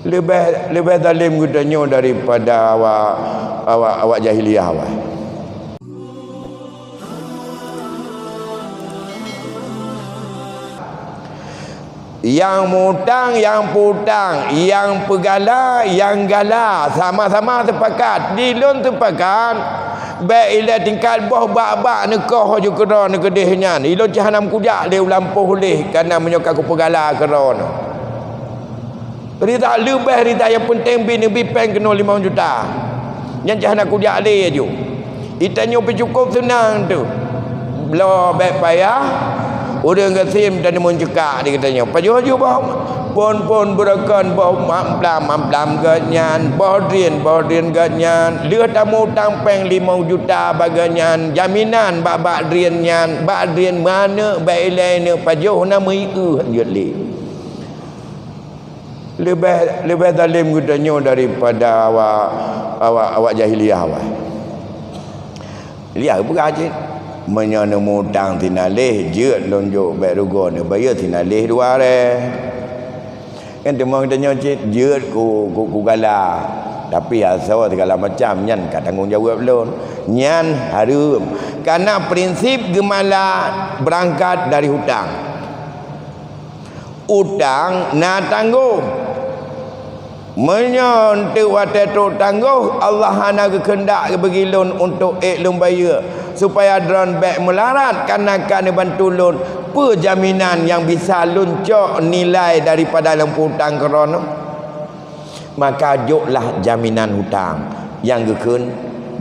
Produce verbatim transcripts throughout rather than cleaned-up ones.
Leubeh, leubeh zalim geutanyoe daripada awak, awak, awak jahiliyah awai. Nyang mutang, nyang putang, nyang peugala, nyang gala, sama-sama sepakat. Di lôn sepakat, bék ilée tingkat boh bak-bak neukoh ju keudroe neukeudeh nyan. Ilôn cit hana meukujak lé u lampôh lé, kana meunyoe ka kupeugala keudroe nyoe. Rita leubeh rita nyang peunteng bi neubi péng keunoe limong juta. Nyan cit hana kujak lé aju. Geutanyoe pih cukôp seunang teuh. Bloe bék payah, ureuëng gasien taneumon ceukak di geutanyoe. Pajoh ju boh phon-phon beurokon, boh mamplam-mamplam geuhnyan, boh drien, boh drien geuhnyan. Lheueh tamutang péng limong juta bak geuhnyan, jaminan bak-bak drien nyan, bak drien meuaneuk, bak ilée neupajoh na meuieuh jeuet lé. Leubeh, leubeh zalim geutanyoe daripada awak, awak, awak jahiliyah awai. Jahiliyah peugah cit, "Meunyoe neumutang sinaleh, jeuet lôn jok bék rugoe neubayeue sinaleh dua ré." Kan teuma geutanyoe cit, "Jeuet ku, ku, kugala, tapi asoe segala macam nyan ka tanggong jaweueb lôn." Nyan hareuem. Kana prinsip geumala beurangkat dari hutang. Utang na tanggong. Meunyoe eunteuk watée trok tanggong, Allah hana geukeundak bagi lôn untôk ék lôn bayeue, supaya droen bék meularat, kana ka neubantu lôn, peue jaminan nyang bisa lôn cok nilai daripada lôn peutang keu droen? Maka joklah jaminan hutang nyang geukheun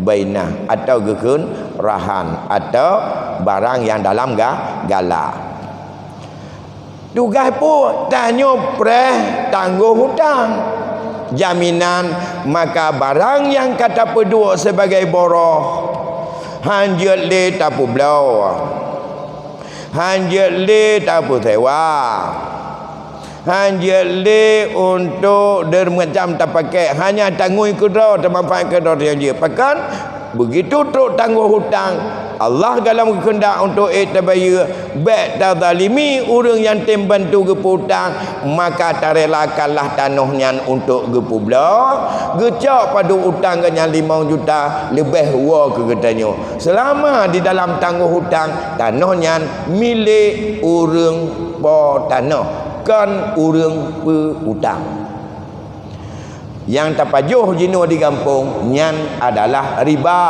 bainah atau geukheun rahan atau barang nyang dalam ga-, gala. Tugaih peue? Tanyoe preh tanggong hutang. Jaminan, maka barang nyang ka tapeuduek sibagai boroh, hán jeuet lé tapeubloe, hán jeuet lé tapeusewa, hán jeuet lé untôk deuh macam tapakék, hanya tangui keudroe, teumanfaat keudroe nyang jeuet. Pakon? Begitu trok tanggong hutang, Allah gohlom geukeundak untôk ék tabayeue, bék tazalimi ureuëng nyang tem bantu geupeutang, maka tarelakanlah tanoh nyan untôk geupeubloe, geucok padub utang geuhnyan limong juta, leubeh woe keu geutanyoe. Seulama di dalam tanggong hutang, tanoh nyan milék ureuëng po tanoh, kon ureuëng peu-utang. Nyang tapajoh jinoe di gampông nyan adalah riba.